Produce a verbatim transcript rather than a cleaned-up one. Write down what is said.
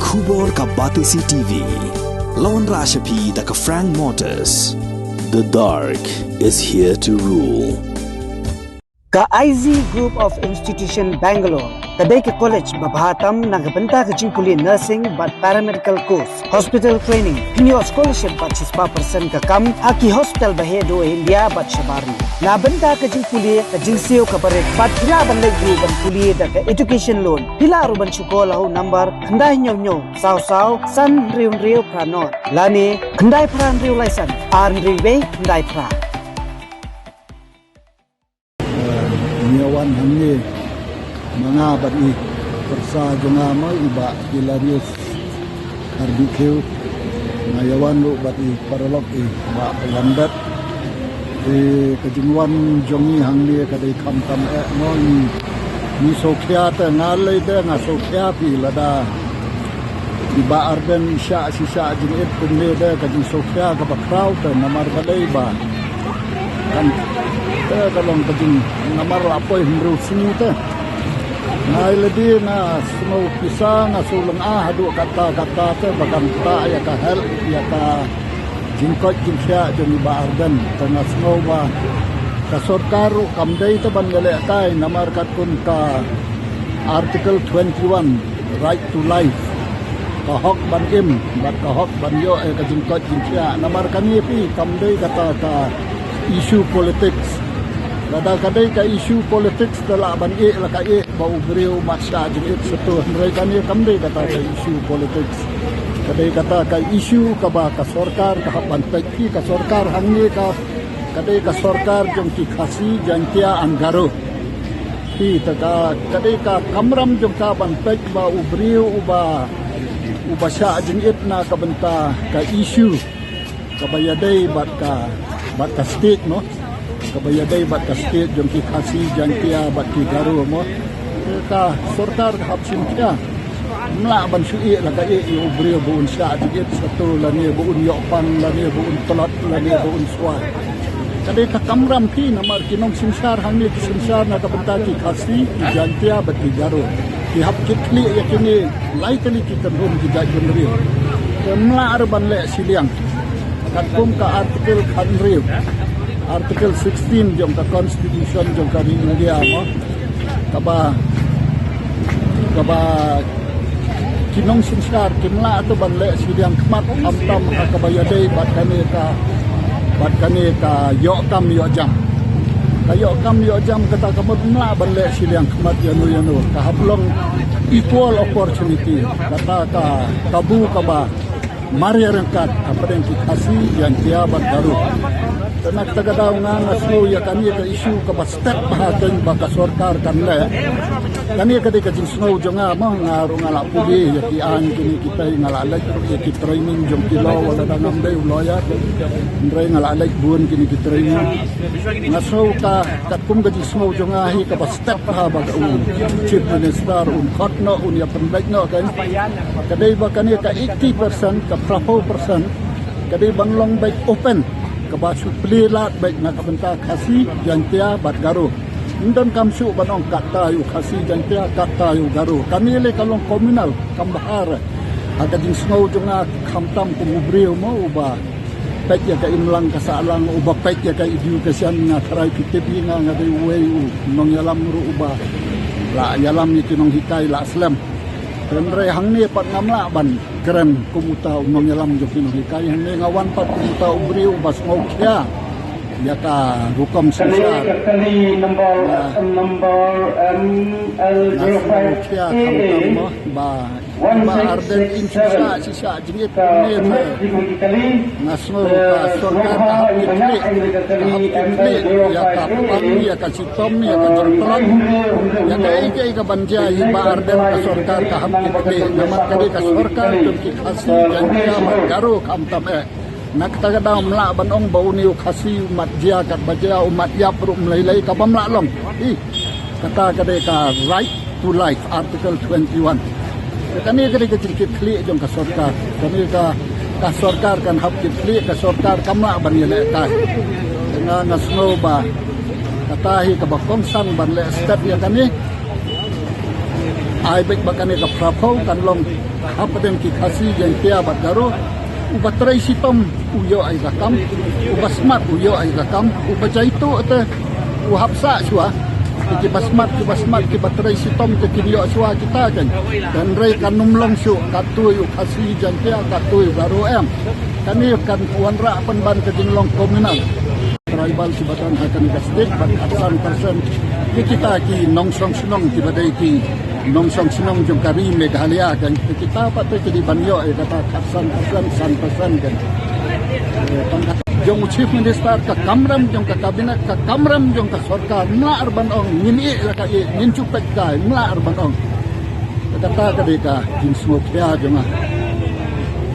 Khubor ka Batesi T V. Lawan Rashapi da ka Frank Motors. The dark is here to rule. Ka I Z Group of Institution Bangalore ka dei ka college ba bha tam na ka bynta ka jingpule nursing bad paramedical course, hospital training, pynïoh scholarship bad shispah percent ka kam ha ki hospital ba heh duh ha India bad shabar. Na bynta ka jingpule ka jingsiew ka barit bad phi lah ban leit ruh ban pule da ka education loan. Phi lah ruh ban shu call ha u number khyndai hynñiew hynñiew saw saw san hynriew hynriew phra nod lane khyndai phra hynriew lai san ar hynriew wei khyndai phra. Ngi ïa wan hangne ma nga bad i pyrsa jong nga ma i Bah Hilarius Harbithiew. Nga ïa wan ruh bad i paralok i Bah Lambert. Te ka jingwan jong ngi hangne ka dei khamtam eh mo, ngi, ngi sngewkhia te nga lei te nga sngewkhia phi lada i Bah Ardent i shah shi shah jingit kumne te ka jingsngewkhia kaba khraw te namar balei ba kan te ka long ka jing namar la poi hynriew sngi te. Nga ïa lade nga sngew pisa nga sngew lynga haduh katta katta te ba kan ktah ïa ka health ïa ka jingkoit jingkhiah jong i Bah Ardent. Te nga sngew ba ka sorkar ruh kam dei te ban ïalehkai namar katkum ka Article twenty-one, right to life. Ka hok ban im bad ka hok ban ïoh ïa ka jingkoit jingkhiah. Namar kane phi kam dei kata ka issue politics. Lada ka dei ka issue politics te lah ban ïeh la ka ïeh ba u briew u mat shah jingit shatei, hynrei kane kam dei kata ka issue politics. Ka dei kata ka issue kaba ka sorkar ka hap ban peit. Phi ka sorkar hangne ka, ka dei ka sorkar jong ki Khasi, Jaiñtia and Garo. Phi te ka, ka dei ka kamram jong ka ban peit ba u briew uba, uba shah jingit na ka bynta ka issue kaba ïadei bad ka, bad ka state mo. Kaba ïadei bad ka state jong ki Khasi, Jaiñtia bad ki Garo mo. Ka sorkar ka hap shim khia. Ym lah ban shu ïeh la ka ïeh ïa u briew ba un shah jingit shatei lane ba un ïoh pang lane ba un tlot lane ba un swai. Ka dei ka kamram phi namar ki nongsynshar hangne ki synshar na ka bynta ki Khasi, ki Jaiñtia bad ki Garo. Ki hap kit khlieh ïa kine lai tylli ki kynhun ki jaitbynriew. Te ym lah ruh ban leh shiliang. Katkum ka Article khathynriew, Article sixteen jong ka Constitution jong ka ri India mo, kaba, kaba ki nongsynshar kim lah te ban leh shiliang khmat khamtam ha kaba ïadei bad kane ka, bad kane ka ïoh kam ïoh jam. Ka ïoh kam ïoh jam kata ka mut ym lah ban leh shiliang khmat ïano ïano. Ka hap long equal opportunity. Kata ka kabu kaba mar ïa ryngkat hapdeng ki Khasi, Jaiñtia bad Garo. Te na kata ka daw nga, nga sngew ïa kane ka issue kaba step bha kein ba ka sorkar kan leh. Kane ka dei ka jingsngew jong nga mo, nga ruh nga la pule ïa ki aiñ kine kitei, nga la leit ruh ïa ki training jong ki law, wat la da ngam dei u lawyer, hynrei nga la leit bun kine ki training. Nga sngew ka, katkum ka jingsngew jong nga hi kaba step bha ba ka u Chief Minister un khot noh, un ïa pynbeit noh kein. Ka dei ba kane ka eighty percent, ka phraphew percent ka dei ban long beit open, kaba shu plie lad beit na ka bynta Khasi, Jaiñtia bad Garo. Ym donkam shuh ban ong katta ïa u Khasi Jaiñtia, katta ïa u Garo. Kane lei ka long communal, kam bha re. Ha ka jingsngew jong nga khamtam kum u briew mo uba peit ïa ka imlang ka sahlang, uba peit ïa ka education, nga tharai phi tip hi nga, nga dei uwei u nongïalam ruh uba la ïalam ïa ki nonghikai la slem. Hynrei hangne pat ngam lah ban kren kum uta u nongïalam jong ki nonghikai, hangne nga wan pat kum uta u briew uba sngewkhia ïa ka rukom synshar. Kali number, number M L zero five A A. Nga sngewkhia khamtam mo ba Bah Ardent in shisha shisha jingit kumne te. Nga sngew ka sorkar ka hap kit khlieh, ka hap kit khlieh ïa ka pang, ïa ka shitom, ïa ka jingtlot, ïa kaei kaei ka ban jia ïa i Bah Ardent, ka sorkar ka hap kit khlieh. Namar ka dei ka sorkar jong ki Khasi, Jaiñtia bad Garo khamtam eh. Na kata ka daw ym lah ban ong ba une u Khasi u mat jia katba jia, u mat ïap ruh ym lei lei, kaba ym lah long. Ih, kata ka dei ka right to life, Article twenty-one. Kane ka dei ka jingkit khlieh jong ka sorkar. Kane ka, ka sorkar kan hap kit khlieh, ka sorkar kam lah ban ïalehkai. Nga, nga sngew ba kata hi kaba kongsan ban leh step ïa kane. Ai beit ba kane ka phraphew kan long hapdeng ki Khasi, Jaiñtia bad Garo. Uba trei shitom u ïoh ïa ka kam, uba smat u ïoh ïa ka kam, uba jaituh te u hap sah shuwa. Te kiba smat, kiba smat, kiba trei shitom te kin ïoh shuwa kita kan. Hynrei kan ym long shuh katto u Khasi Jaiñtia, katto u Garo em. Kane kan wanrah pynban ka jinglong communal. Tribal kiba don ha kane ka state bad khatsan percent ki kita ki nongshong shnong kiba dei ki nongshong shnong jong ka ri Meghalaya kan. Te kita pat te ki dei ban ïoh ïa kata khatsan percent, san percent kan. Eh, tang ka jong u Chief Minister, ka kamram jong ka cabinet, ka kamram jong ka sorkar, mlah ar ban ong ngin ïeh la ka ïeh, ngin shu peit kai, mlah ar ban ong. Kata ka dei ka jingsngewkhia jong nga.